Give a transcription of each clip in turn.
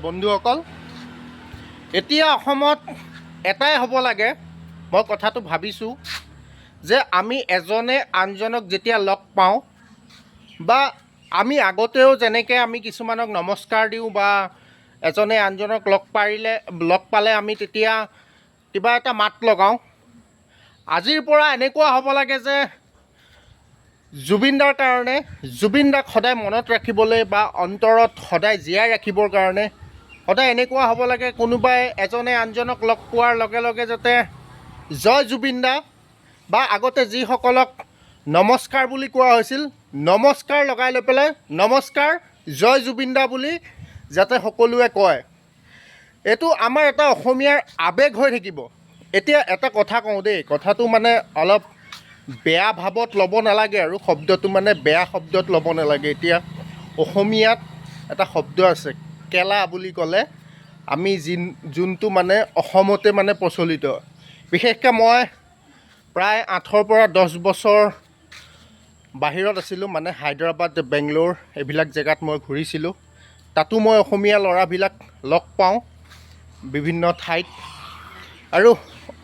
বন্ধুসকল, এতিয়া অসমত এটাই হ'ব লাগে। মই কথাটো ভাবিছোঁ যে আমি এজনে আনজনক যেতিয়া লগ পাওঁ বা আমি আগতেও যেনেকৈ আমি কিছুমানক নমস্কাৰ দিওঁ বা এজনে আনজনক লগ পালে আমি তেতিয়া কিবা এটা মাত লগাওঁ, আজিৰ পৰা এনেকুৱা হ'ব লাগে যে জুবিন দাৰ কাৰণে, জুবিন দাক সদায় মনত ৰাখিবলৈ বা অন্তৰত সদায় জীয়াই ৰাখিবৰ কাৰণে সদায় এনেকুৱা হ'ব লাগে, কোনোবাই এজনে আনজনক লগ পোৱাৰ লগে লগে যাতে জয় জুবিন দা বা আগতে যিসকলক নমস্কাৰ বুলি কোৱা হৈছিল, নমস্কাৰ লগাই লৈ পেলাই নমস্কাৰ, জয় জুবিন দা বুলি যাতে সকলোৱে কয়। এইটো আমাৰ এটা অসমীয়াৰ আৱেগ হৈ থাকিব। এতিয়া এটা কথা কওঁ দেই, কথাটো মানে অলপ বেয়া ভাৱত ল'ব নালাগে আৰু শব্দটো মানে বেয়া শব্দত ল'ব নালাগে। এতিয়া অসমীয়াত এটা শব্দ আছে কেলা বুলি ক'লে আমি যোনটো মানে অসমতে মানে প্ৰচলিত। বিশেষকৈ মই প্ৰায় 8ৰ পৰা 10 বছৰ বাহিৰত আছিলোঁ, মানে হায়দৰাবাদ, বেংগলোৰ এইবিলাক জেগাত মই ঘূৰিছিলোঁ। তাতো মই অসমীয়া ল'ৰাবিলাক লগ পাওঁ বিভিন্ন ঠাইত আৰু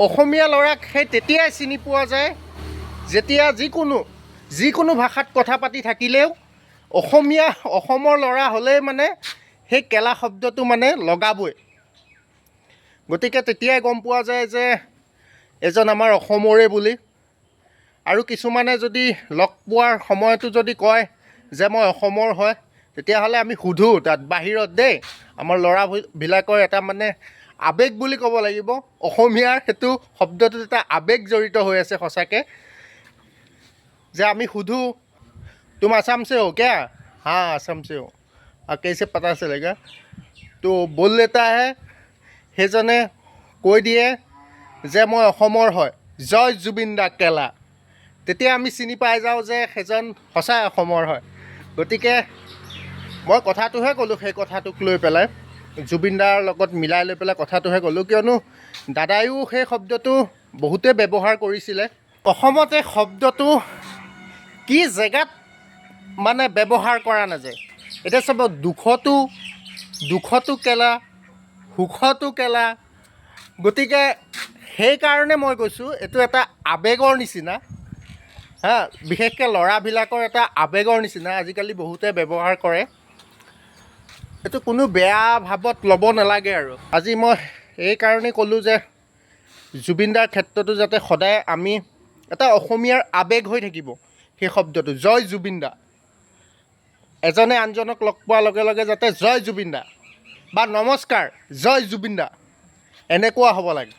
অসমীয়া ল'ৰাক সেই তেতিয়াই চিনি পোৱা যায় যেতিয়া যিকোনো যিকোনো ভাষাত কথা পাতি থাকিলেও অসমীয়া, অসমৰ ল'ৰা হ'লেই মানে সেই কেলা শব্দটো মানে লগাবই। গতিকে তেতিয়াই গম পোৱা যায় যে এজন আমাৰ অসমৰে বুলি। আৰু কিছুমানে যদি লগ পোৱাৰ সময়তো যদি কয় যে মই অসমৰ হয়, তেতিয়াহ'লে আমি সোধোঁ তাত বাহিৰত দেই, আমাৰ ল'ৰাবিলাকৰ এটা মানে আৱেগ বুলি ক'ব লাগিব, অসমীয়াৰ সেইটো শব্দটোত এটা আৱেগ জড়িত হৈ আছে সঁচাকৈ, যে আমি সোধোঁ, "तुम असम से हो क्या?" "हाँ, असम से हो।" "और कैसे पता चलेगा?" तो बोल लेता है। সেইজনে কৈ দিয়ে যে মই অসমৰ হয়, জয় জুবিন দা কেলা। তেতিয়া আমি চিনি পাই যাওঁ যে সেইজন সঁচাই অসমৰ হয়। গতিকে মই কথাটোহে ক'লোঁ, সেই কথাটোক লৈ পেলাই, জুবিন দাৰ লগত মিলাই লৈ পেলাই কথাটোহে ক'লোঁ, কিয়নো দাদায়ো সেই শব্দটো বহুতে ব্যৱহাৰ কৰিছিলে। অসমত এই শব্দটো কি জেগাত মানে ব্যৱহাৰ কৰা নাযায়। এতিয়া চাব, দুখতো দুখতো কেলা, সুখতো কেলা। গতিকে সেইকাৰণে মই কৈছোঁ, এইটো এটা আৱেগৰ নিচিনা হা, বিশেষকৈ ল'ৰাবিলাকৰ এটা আৱেগৰ নিচিনা, আজিকালি বহুতে ব্যৱহাৰ কৰে। এইটো কোনো বেয়া ভাৱত ল'ব নালাগে। আৰু আজি মই এইকাৰণেই ক'লোঁ যে জুবিন দাৰ ক্ষেত্ৰতো যাতে সদায় আমি এটা অসমীয়াৰ আৱেগ হৈ থাকিব সেই শব্দটো জয় জুবিন দা। এজনে আনজনক লগ পোৱাৰ লগে লগে যাতে জয় জুবিন দা বা নমস্কাৰ, জয় জুবিন দা, এনেকুৱা হ'ব লাগে।